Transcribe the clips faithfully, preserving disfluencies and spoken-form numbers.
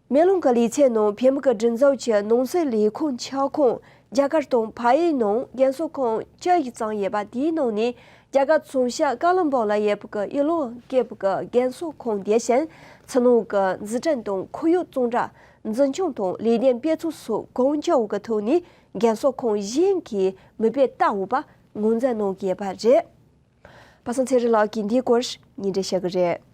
སྨན་ལུང་གི་ལེ་ཚན་ནང་བོད་མི་གི་མགྲིན་ཚབ་ཀྱི་ནང་སྲིད་ལས་ཁུངས་ཁྱབ་ཁོངས་རྒྱ་གར་དང་ཕ་ཡུལ་ནང་རྒན་གསོ་ཁང་བཅུ་ཞིག་ཙམ་ཡོད་པ་དེའི་ནང་ནས་རྒྱ་གར་མཚོན་ཆ་ཀ་ལོན་སྦུག་ལ་ཡོད་པའི་གཡུ་ལོ་སྐྱེས་བུ་གི་རྒན་གསོ་ཁང་དེ་བཞིན་ཕྱི་ནང་གི་འཛུགས་སྐྲུན་དང་ཁོར་ཡུག་གཙང་སྦྲ། འཛིན་སྐྱོང་དང་ལས་དོན་སྤེལ་ཚུལ་སོགས་གང་མགྱོགས་ཀྱི་ཐོག་ནས་རྒན་གསོ་ཁང་གཞན་གྱིས་མི་སྤེལ་ལྟ་འོས་པ་ངོས་འཛིན་གནང་གི་ཡོད་པ་རེད། པ་སངས་ཚེ་རིང་ལགས་ཀྱིས་འདིའི་སྐོར་ཉིན་འགྲེལ་བཤད་ཀྱི་རེད།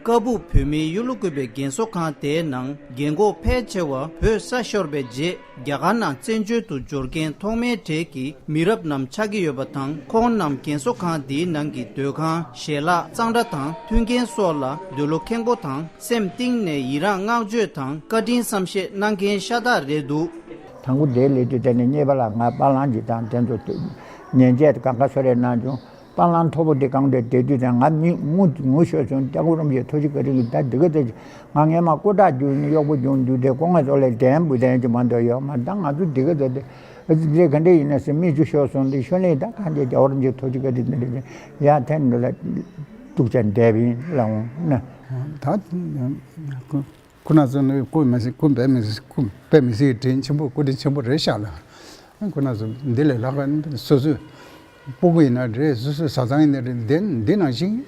ཀ་སྦུག་བོད་མིའི་གཡུ་ལོ་བཀོད་པའི་རྒན་གསོ་ཁང་དེའི་ནང་རྒན་གོག་ཕལ་ཆེ་བ་བོད་ས་ཤོར་བའི་རྗེས་རྒྱ་གར་ནང་བཙན་བྱོལ་དུ་འབྱོར་མཁན་ཐོག་མའི་གྲས་ཀྱི་མི་རབས་རྣམས་ཆགས་ཀྱི་ཡོད་པ་དང་། ཁོང་རྣམས་རྒན་གསོ་ཁང་འདིའི་ནང་གི་སྡོད་ཁང་ཞལ་ལག་གཙང་སྦྲ་དང་མཐུན་རྐྱེན་སོགས་ལ་འདོད་བློ་ཁེངས་པོ་དང་སེམས་གཏིང་ནས་ཡི་རངས་བསྔགས་བརྗོད་དང་བཀའ་དྲིན་བསམ་ཤེས་གནང་མཁན་ཤ་སྟག་རེད་འདུག། དང་པོ་འདིའི་ལས་དུས་དེ་ནས་རྙེད་པ་ལ་ང་པཱ་ལགས་ཀྱི་དང་དེ་ཚོ་ཉན་བྱས་གང་ག་སོ་རེ་གནང་བྱུང་། པཱ་ལགས་མཐོ་པོ་འདི་གང་འདྲ་བསྡད་དུས་དང་ང་མི་ངུ་ངུ་ཤོར་བྱུང་། སྐྱབས་མགོན་རིན་པོ་ཆེ་ཐུགས་རྗེ་བཀའ་དྲིན་གྱིས་ད་འདི་ག་ཚོད་ང་སྔས་མ་སྐུ་དྲག་རྒྱུགས་ནས་གཡོག་པོ་རྒྱུགས་འདུག་དེ་སྐུ་ངལ་གཙོ་ལས་དན་བུ་དན་གྱི་མ་འདོད་ཡོད་མ། ད་ང་ཚོ་འདི་ག་ཚོད་དེ་འདི་ག་འདྲ་ཡིན་ན་སེམས་མི་ཆུ་ཤོར་སོང་། འདི་ཤོར་ནས་ད་གང་འདྲ་སྐྱབས་མགོན་རིན་པོ་ཆེ་ཐུགས་རྗེ་བཀའ་དྲིན་འདི་འདྲ་ཡ་དེ་འདྲ་ལ་ཐུགས་རྗེ་འདེབས་ཡིན་ལ་འོང་ན། ད། ཁོ་ན་ཚོ་ནི་ཁོ་མི་སྲིད་ཁོ་འབད་མི་སྲིད་ཁོ་འབད་མི་སྲིད་དྲིན་ཆེན་པོ་སྐུ་དྲིན་ཆེན་པོ་རེད་ཤག་ལ། ཁོ་ན་ཚོ་འདི་ལས་ལྷག་པ་སོ་སོའི་སྤུ་གུ་ཡིན་ན་རེད། སོ་སོའི་བཟའ་ཚང་ཡིན་ན་རེད། འདི་འདི་ནང་བཞིན་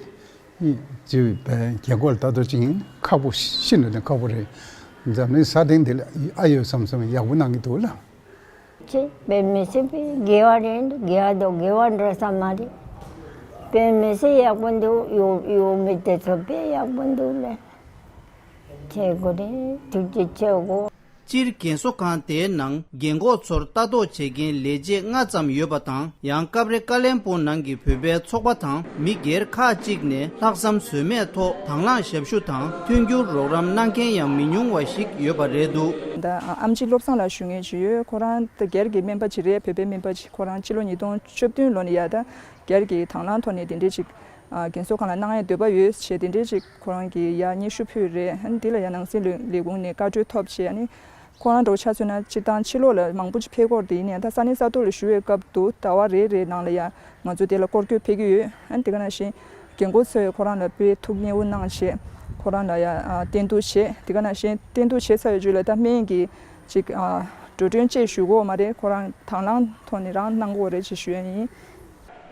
ཅིག་རྒན་གོག་ལ་ལྟ་རྟོག་ཅིག་ཡིན་ཁག་པོ་ཤིན་ཏུ་ནས་ཁག་པོ་རེད། འཛམ་གླིང་ས་སྟེང་འདི་ལ་ཨ་ཡོད་བསམ་བསམ་ཡག་པོ་གནང་གི་འདུག་ལ། ཅེས་དཔེ་མི་སྲིད་པའི་དགེ་བ་རེད་འདུག། དགེ་བ་དང་དགེ་བ་འགྲོ་ས་མ་རེད། དཔེ་མི་སྲིད་ཡག་པོ་འདུག། ཡོ་ཡོ་མི་དེ་ཚོ་དཔེ་ཡག་པོ་འདུག་ལེ། ཆེ་དགོས་རེད། ཐུགས་རྗེ་ཆེ་དགོས། སྤྱིར་རྒན་གསོ་ཁང་དེའི་ནང་རྒན་གོག་ཚོར་ལྟ་རྟོག་བྱེད་མཁན་ལས་བྱེད་ལྔ་ཙམ་ཡོད་པ་དང་། ཡང་སྐབས་རེ་ཀ་ལན་སྦུག་ནང་གི་བོད་པའི་ཚོགས་པ་དང་མི་སྒེར་ཁག་ཅིག་ནས་ལྷག་བསམ་ཟོལ་མེད་ཐོག་དང་བླངས་ཞབས་ཞུ་དང་མཐུན་འགྱུར་རོགས་རམ་གནང་མཁན་ཡང་མི་ཉུང་བ་ཞིག་ཡོད་པ་རེད་འདུག། ད་ཨམ་ཆི་བློ་བཟང་ལགས་ཞུ་མཁན་ཞིག་ཡོད། ཁོ་རང་ད་སྒེར་གྱི་སྨན་པ་ཅིག་རེད། བོད་པའི་སྨན་པ་ཅིག། ཁོ་རང་ཕྱི་ལོ་ཉིས་སྟོང་བཅུ་བདུན་ལོ་ནས་ཡ་ད་སྒེར་གྱི་དང་བླངས་ཐོག་ནས་དེ་འདྲས་ཅིག་ཨ་རྒན་གསོ་ཁང་ལ་གནང་ཡ་འདོད་པ་ཡོད་ཞེས་དེ་འདྲས་ཅིག་ཁོ་རང་གིས་ཡ་སྙན་ཞུ་ཕུལ་རེད། ཨ་ནི་དེ་ལ་ཡ་ནང་སྲིད་ལས་ལས་ཁུངས་ནས་བཀའ་འཁྲོལ་ཐོབ་བྱས། ཨ་ནི་ཁོ་རང་འདྲ་བོ་ཆ་མཚོན་ན་སྤྱིར་བཏང་ཕྱི་ལོགས་ལ་མང་པོ་ཅིག་ཕེབས་སྐོར་དེ་ཡིན་ནའི་ད་ས་གནས་ས་ཐོག་ལ་བཞུགས་པའི་སྐབས་དུ་ཟླ་བ་རེ་རེའི་ནང་ལ་ཡ་ང་ཚོ་དེ་ལ་སྐོར་སྐྱོད་ཕེབས་ཀྱི་ཡོད། ཨ་ནི་དེ་ག་ནང་བཞིན་རྒན་གོག་ཚོས་ཁོ་རང་ལ་དཔེ་ཐུགས་མཉེས་པོ་གནང་བྱས་ཁོ་རང་ལ་ཡ་ཨ་བསྟེན་གཏུགས་བྱས། དེ་ག་ནང་བཞིན་བསྟེན་གཏུགས་བྱས་ཚར་བའི་རྗེས་ལ་ད་སྨན་གྱི་ཅིག་ཨ་འགྲོ་གྲོན་བཅས་ཞུ་དགོས་མ་རེད། ཁོ་རང་དང་བླངས་ཐོག་ནས་རང་གནང་དགོས་རེད་ཅེས་ཞུ་ཡ་ཡིན།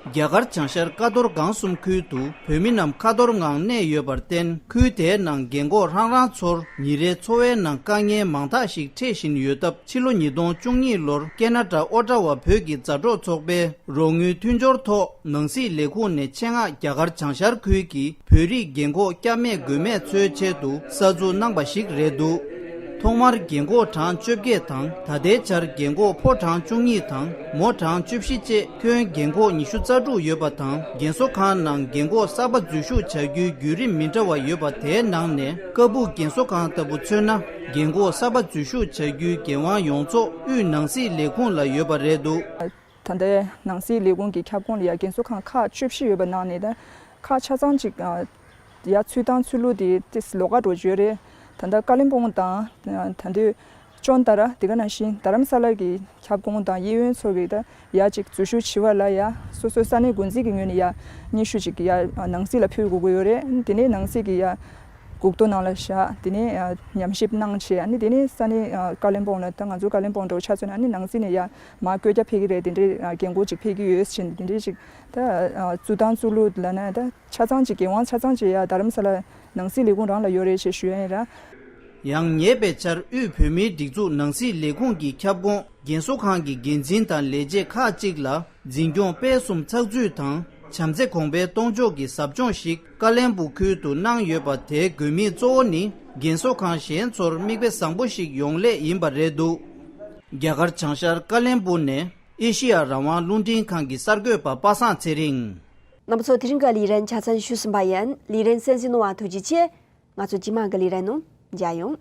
རྒྱ་གར་བྱང་ཤར་ཀ་རྡོར་སྒང་གསུམ་ཁུལ་དུ་བོད་མི་རྣམས་ཁ་ཐོར་ངང་གནས་ཡོད་པར་བརྟེན། ཁུལ་དེའི་ནང་རྒན་གོག་རང་རང་ཚོར་ཉིན་རེའི་འཚོ་བའི་ནང་དཀའ་ངལ་མང་དག་ཞིག་འཕྲད་བཞིན་ཡོད་སྟབས། ཕྱི་ལོ་ཉིས་སྟོང་བཅུ་གཉིས་ལོར་ཀེ་ན་ཌ་ཨོ་ཊ་ཝ་བོད་ཀྱི་མཛའ་གྲོགས་ཚོགས་པའི་རོགས་དངུལ་མཐུན་སྦྱོར་ཐོག་ནང་སྲིད་ལས་ཁུངས་ནས་ཆེད་མངགས་རྒྱ་གར་བྱང་ཤར་ཁུལ་གྱི་བོད་རིགས་རྒན་གོག་སྐྱབས་མེད་མགོན་མེད་ཚོའི་ཆེད་དུ་གསར་འཛུགས་གནང་པ་ཞིག་རེད་འདུག། ཐོག་མར་རྒན་གོག་གྲངས་བཅོ་བརྒྱད་དང་། ད་ལྟའི་ཆར་རྒན་གོག་ཕོ་གྲངས་བཅུ་གཉིས་དང་མོ་གྲངས་བཅུ་བཞི་བཅས་ཁྱོན་རྒན་གོག་ཉི་ཤུ་རྩ་དྲུག་ཡོད་པ་དང་། རྒན་གསོ་ཁང་ནང་རྒན་གོག་གསར་པ་འཛུལ་ཞུགས་བྱ་རྒྱུའི་བརྒྱུད་རིམ་མི་འདྲ་བ་ཡོད་པ། དེའི་ནང་ནས་ཀ་སྦུག་རྒན་གསོ་ཁང་ལྟ་བུ་མཚོན་ན། རྒན་གོག་གསར་པ་འཛུལ་ཞུགས་བྱ་རྒྱུའི་འགན་དབང་ཡོངས་རྫོགས་དབུས་ནང་སྲིད་ལས་ཁུངས་ལ་ཡོད་པ་རེད་འདུག། ད་ལྟའི་ནང་སྲིད་ལས་ཁུངས་ཀྱི་ཁྱབ་ཁོངས་ལ་ཡ་རྒན་གསོ་ཁང་ཁག་བཅུ་བཞི་ཡོད་པ་ནང་ནས་ད་ཁག་ཆ་ཚང་ཅིག་ཨ་ཡ་ཚུལ་དང་ཚུལ་ལུགས་དེ་ཏིས་ལོགས་ཀ་འགྲོ་བརྗོད་རེད། ད་ལྟ་ཀ་ལིམ་པོང་དང་ད་ལྟའི་ཅོན་ཏ་ར་དེ་ག་ནང་བཞིན་རྡ་རམ་ས་ལ་གི་ཁྱབ་ཁོངས་དང་གཡས་གཡོན་ཚོ་གི་ད་ཡ་ཅིག་འཛུལ་ཞུགས་བྱེད་པ་ལ་ཡ་སོ་སོའི་ས་གནས་འགོ་འཛིན་གྱི་ངོས་ནས་ཡ་སྙན་ཞུ་ཅིག་ཡ་ནང་སྲིད་ལ་ཕུལ་དགོས་ཀྱི་ཡོད་རེད། དེ་ནས་ནང་སྲིད་ཀྱི་ཡ་འགུག་ཐོ་ནང་ལ་བཞག། དེ་ནས་ཨ་ཉམས་ཞིབ་གནང་བྱས། ཨ་ནི་དེ་ནས་ས་གནས་ཨ་ཀ་ལིམ་པོང་ལ་ད་ང་ཚོ་ཀ་ལིམ་པོང་འདྲ་བོ་ཆ་མཚོན་ན་ཨ་ནི་ནང་སྲིད་ནས་ཡ་མར་བཀོད་རྒྱ་ཕེབས་ཀྱི་རེད། དེ་འདྲའི་ཨ་རྒན་གོག་ཅིག་ཕེབས་ཀྱི་ཡོད་ཟེར་དེ་འདྲའི་ཅིག་ད་ཨ་ཚུལ་དང་ཚུལ་ལུགས་ལབ་ན་ད་ཆ་ཚང་ཅིག་འགན་དབང་ཆ་ཚང་ཅིག་ཡ་རྡ་རམ་ས་ལ་ནང་སྲིད་ལས་ཁུངས་རང་ལ་ཡོད་རེད་ཅེས་ཞུ་ཡ་ཡིན་ར། ཡང་ཉེ་བའི་ཆར་དབུས་བོད་མིའི་སྒྲིག་འཛུགས་ནང་སྲིད་ལས་ཁུངས་ཀྱི་ཁྱབ་ཁོངས་རྒན་གསོ་ཁང་གི་འགན་འཛིན་དང་ལས་བྱེད་ཁག་ཅིག་ལ། འཛིན་སྐྱོང་སྤེལ་གསུམ་ཚགས་ཚུད་དང་བྱམས་བརྩེ་གོང་འཕེལ་གཏོང་ཕྱོགས་ཀྱི་ཟབ་སྦྱོང་ཞིག་ཀ་ལན་སྦུག་ཁུལ་དུ་གནང་ཡོད་པ། དེའི་དགོས་དམིགས་གཙོ་བོ་ནི་རྒན་གསོ་ཁང་གཞན་ཚོར་མིག་དཔེ་བཟང་པོ་ཞིག་ཡོང་སླད་ཡིན་པ་རེད་འདུག། རྒྱ་གར་བྱང་ཤར་ཀ་ལན་སྦུག་ནས་ཨེ་ཤི་ཡ་རང་དབང་རླུང་འཕྲིན་ཁང་གི་གསར་འགོད་པ་པ་སངས་ཚེ་རིང་། རྣམ་པ་ཚོ་དེ་རིང་གི་ལས་རིམ་ཆ་ཚང་ཞུས་ཟིན་པ་ཡིན། ལས་རིམ་གསན་གཟིགས་གནང་བ་ཐུགས་རྗེ་ཆེ། ང་ཚོ་རྗེས་མ་གི་ལས་རིམ་ནང་མཇལ་ཡོང་།